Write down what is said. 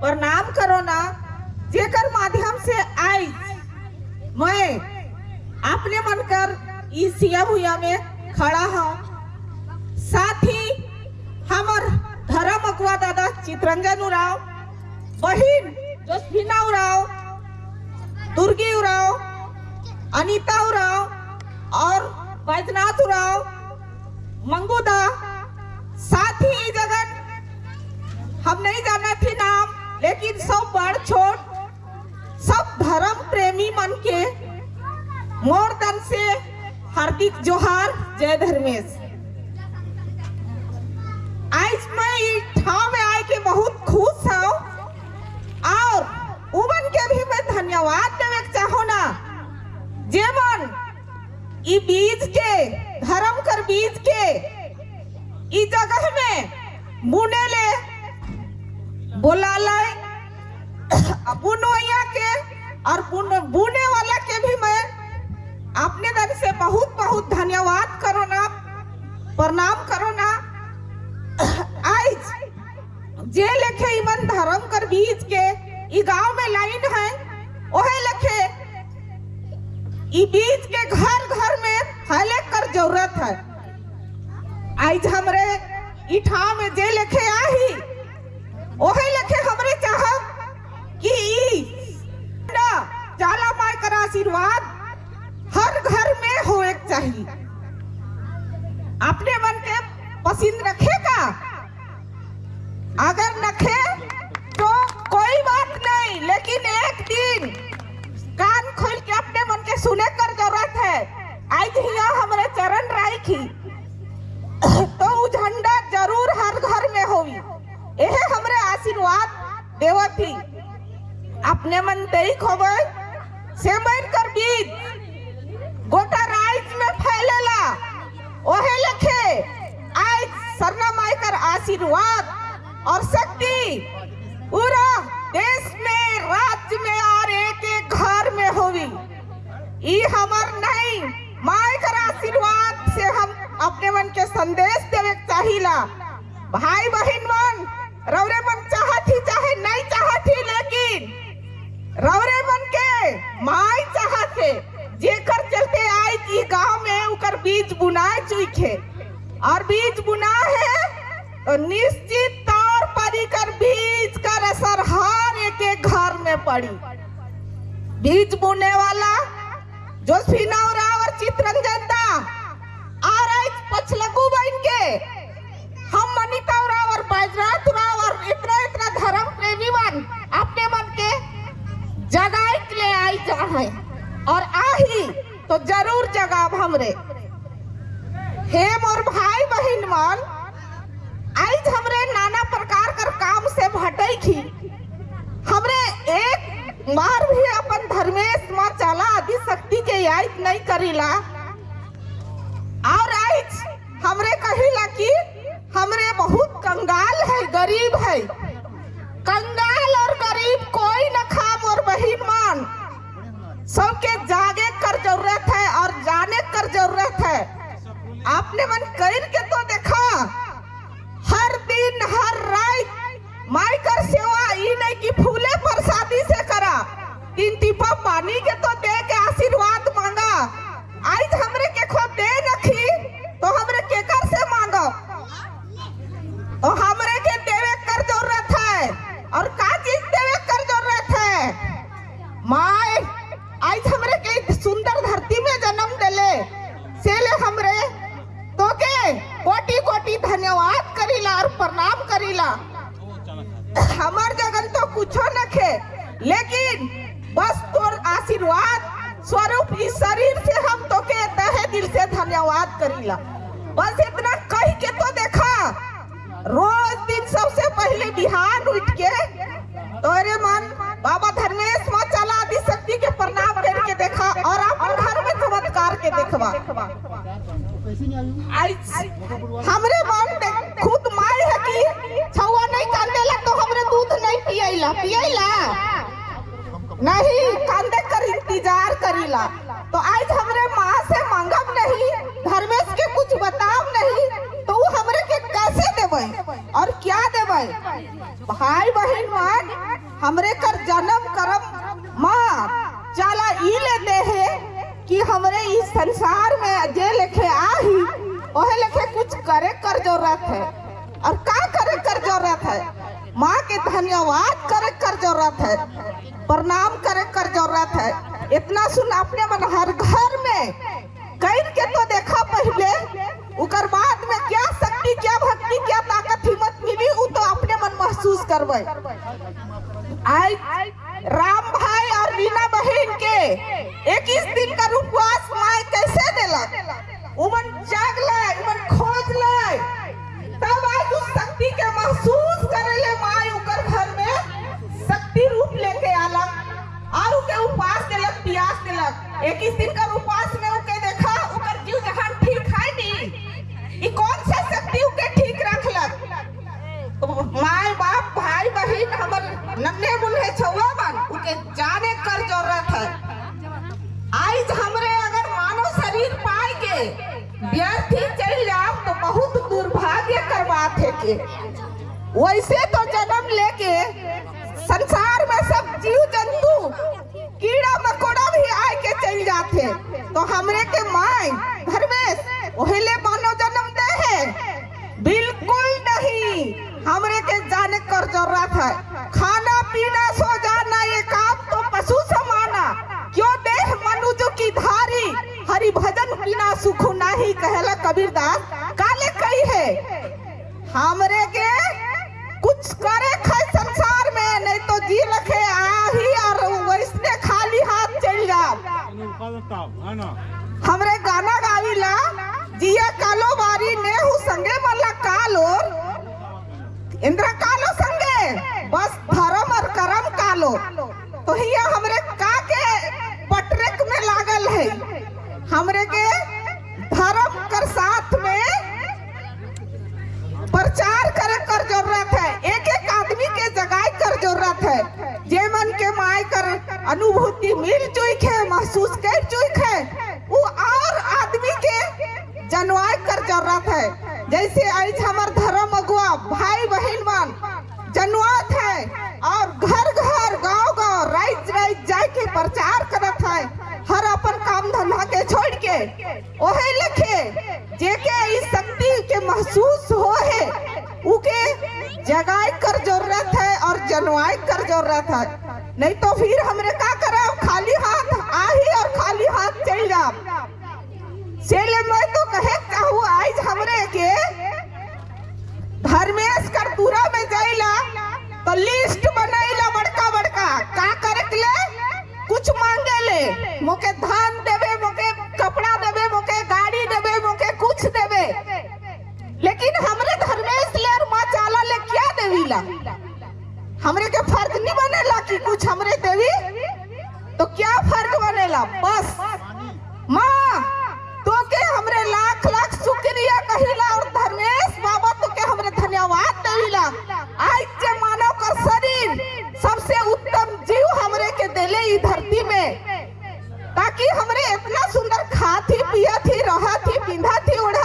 प्रणाम करो ना, जेकर माध्यम से आज मैं अपने मन कर इस सिया भुइया में खड़ा हूँ। साथ ही हमर धर्म अगुआ दादा चितरंजन उराव, बहिन जोसफिना उराव, दुर्गी उराव, अनीता उराव और बैजनाथ उराव, मंगूदा, साथ ही जगन हम नहीं जाना थी नाम, लेकिन सब बड़ छोट सब धर्म प्रेमी मन के मोर दन से हार्दिक जोहार, जय धर्मेश। आज मैं ई ठाव में आए के बहुत खुश हूँ और उमन के भी मैं धन्यवाद देवे के चाहो ना, जेमन ई बीज के धर्म कर बीज के ई जगह में बुने ले बोला लाए बुनवैया के और बुने वाला के भी मैं अपने दर से बहुत बहुत धन्यवाद करो ना, प्रणाम करो ना। आज जे लेखे इमन धर्म कर बीज के ई गांव में लाइन है, ओहे लेखे ई बीज के घर घर में फैले कर जरूरत है। आज हमरे ई ठाव में जे लेखे आही ओहे लेखे हमरे चाहब कि ई जाला माई कर आशीर्वाद हर घर में होए के चाहिए। अपने मन के पसंद रखेगा, अगर रखे तो कोई बात नहीं, लेकिन एक दिन कान खोल के अपने मन के सुने कर जरूरत है। आज हिया हमरे चरण राखी तो उ झंडा जरूर हर घर में होवी, यह हमरे आशीर्वाद देवती। अपने मन देख होवे सेमर कर बीज गोटा राइज में फैलेला, ओहे लखे आज सरना माई कर आशीर्वाद और शक्ति पूरा देश में, राज्य में और एक एक घर में होवी। ई हमर नहीं, माई कर आशीर्वाद से हम अपने मन के संदेश देवे चाहिला। भाई बहन मन रौरे मन चाहत ही चाहे नहीं चाहत ही, लेकिन रौरे मन के माई चाहत है, जेकर चलते आज ई गांव में उकर बीज बुनाए चुके और बीज बुना है तो निश्चित तौर पर कर बीज का असर हर एक एक घर में पड़ी। बीज बुने वाला जोसफिना और चितरंजन दा और आज पछलगू बन के हम मनीता और बैजनाथ राव और इतना इतना धर्म प्रेमी मन अपने मन के जगाए के ले आई जा है और आही तो जरूर जगाब हमरे। हे मोर भाई बहन मन, आज हमरे नाना प्रकार कर काम से भटकी, हमरे एक बार भी अपन धर्मेश माँ चला आदि शक्ति के याद नहीं करीला। और आज हमरे कहिला कि हमरे बहुत कंगाल है, गरीब है। कंगाल और गरीब कोई न खा मोर बहन मन, सबके जागे कर जरूरत है और जाने कर जरूरत है। आपने मन कर के तो देखा, हर दिन हर रात माई कर सेवा ई नहीं कि फूले प्रसादी से करा, तीन टीपा पानी के तो दे के आशीर्वाद मांगा। आज हमरे के खो दे रखी तो हमरे के कर से मांगो, तो हमरे के देवे कर जरूरत है। और का चीज देवे कर जरूरत है? माई आज हमरे के सुंदर धरती में जन्म देले सेले हमरे तो के कोटि कोटि धन्यवाद करीला और प्रणाम करीला। हमार जगन तो कुछो न खे, लेकिन बस तोर आशीर्वाद स्वरूप इस शरीर से हम तो के तहे दिल से धन्यवाद करीला। बस इतना कह के तो देखा, रोज दिन सबसे पहले बिहान उठ के तोरे मन बाबा धर्मेश माँ चला आदि शक्ति के प्रणाम करके देखा और अपन घर में चमत्कार के देखवा। हमरे मन खुद माई है कि छुआ नहीं कांदेला तो हमरे दूध नहीं पियला, पियला नहीं, कांदे कर इंतजार करीला। तो आज हमरे माँ से मांगब नहीं, धर्मेश के कुछ बताव नहीं, तो वो हमरे के कैसे देवे और क्या देवे? भाई बहन मन हमरे कर जन्म करम माँ चाला ई लेते है कि हमरे इस संसार में जे लेखे आही ओहे लेखे कुछ करे कर जरूरत है। और का करे कर जरूरत है? माँ के धन्यवाद करे कर जरूरत है, प्रणाम करे कर जरूरत है। इतना सुन अपने मन हर घर में कर के तो देखा पहले, उकर बाद में क्या शक्ति क्या भक्ति क्या ताकत हिम्मत मिली उ तो अपने मन महसूस करवे। आज राम भाई और रीना बहन के 21 दिन का उपवास माए कैसे देलक, उमन जागले उमन खोज ले, तब आज उस शक्ति के महसूस करेले माए उकर घर में शक्ति रूप लेके आलक और उके उपवास देलक प्यास देलक। 21 दिन का उपवास में उके देखा उकर जीव जहान ठीक है नी, ई कौन सा शक्ति उके ठीक रखलक? माए बाप भाई बहन हमर नन्हे मुन्हे छुआ बन उके जाने कर जरूरत है। आज हमरे अगर मानव शरीर पाए के व्यर्थ ही चल जाओ तो बहुत दुर्भाग्य कर बात है के वैसे तो जन्म लेके संसार में सब जीव जंतु कीड़ा मकोड़ा भी आए के चल जाते, तो हमरे के माए धर्मेश ओहिले मानव जन्म दे है? बिल्कुल नहीं। हमरे के जाने कर जरूरत है। खाना पीना सो जाना ये काम तो पशु समाना, क्यों देह मनुज की धारी हरि भजन बिना सुख नाही कहला कबीरदास। काले कही है हमरे के कुछ करे खाए संसार में, नहीं तो जी रखे आही और वैसने खाली हाथ चल जा। हमरे गाना गावीला जिया कालो बारी नेहू संगे मला कालो इंद्रा कालो संगे बस धर्म और करम कालो। तो हिया हमरे का के पटरेक में लागल है, हमरे के धर्म कर साथ में प्रचार करे कर जरूरत है, एक एक आदमी के जगाए कर जरूरत है। जे मन के माय कर अनुभूति मिल चुक है, महसूस कर चुक है, वो और आदमी के जनवाए कर जरूरत है। जैसे आज हमार धर्म अगुआ भाई बहन मन जनवात है और घर घर गांव गांव राइज राइज जाए के प्रचार करत है, हर अपन काम धंधा के छोड़ के ओहे लिखे जेके इस शक्ति के महसूस हो है उके जगाए कर जरूरत है और जनवाए कर जरूरत है। नहीं तो फिर हमरे का करब, खाली हाथ आही और खाली हाथ चल जाब। सेले मैं तो कहे चाहू आज हमरे के धर्मेश कर पूरा में जाइला तो लिस्ट बनाइला बड़का बड़का का करे ले कुछ मांगे ले, मोके धान देवे, मोके कपड़ा देवे, मोके गाड़ी देवे, मोके कुछ देवे, लेकिन हमरे धर्मेश ले और माँ चाला ले क्या देवीला? हमरे के फर्क नहीं बनेला कि कुछ हमरे देवी तो क्या फर्क बनेला? बस माँ तो के हमरे लाख लाख शुक्रिया कहिला और धर्मेश बाबा तो के हमरे धन्यवाद देवीला। आज जे मानव का शरीर सबसे उत्तम जीव हमरे के देले ई धरती में, ताकि हमरे इतना सुंदर खाती पिया थी रहा थी पिंधा थी ओढ़ा